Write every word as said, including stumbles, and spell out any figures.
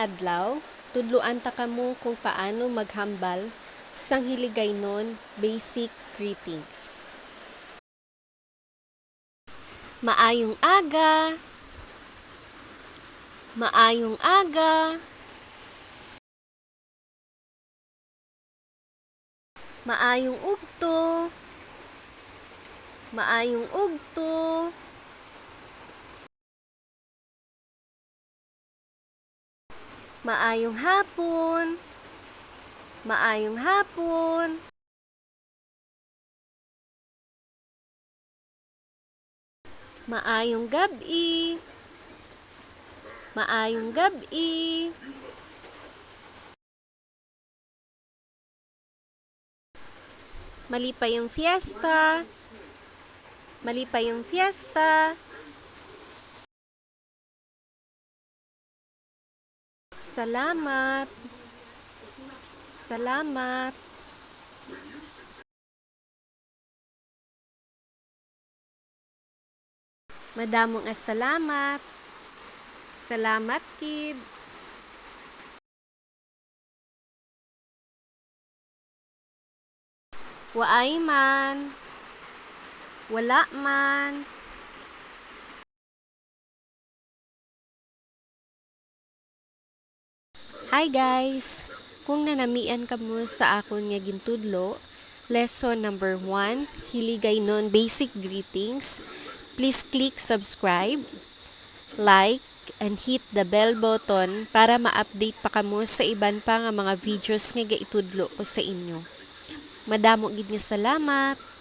adlaw, tudloan ta kamo kung paano maghambal sang Hiligaynon basic greetings. Maayong aga. Maayong aga. Maayong ugto. Maayong ugto. Maayong hapon. Maayong hapon. Maayong gab-i. Maayong gab-i. Malipay ang fiesta. Malipay ang fiesta. Salamat. Salamat. Madamo nga salamat. Salamat gid. Waay man. Wala man. Hi guys! Kung nanamian kamo sa akon nga gintudlo, lesson number one, Hiligaynon basic greetings, please click subscribe, like, and hit the bell button para ma-update pa kamo sa iban pa nga mga videos nga gaitudlo ko sa inyo. Madamo gid nga salamat!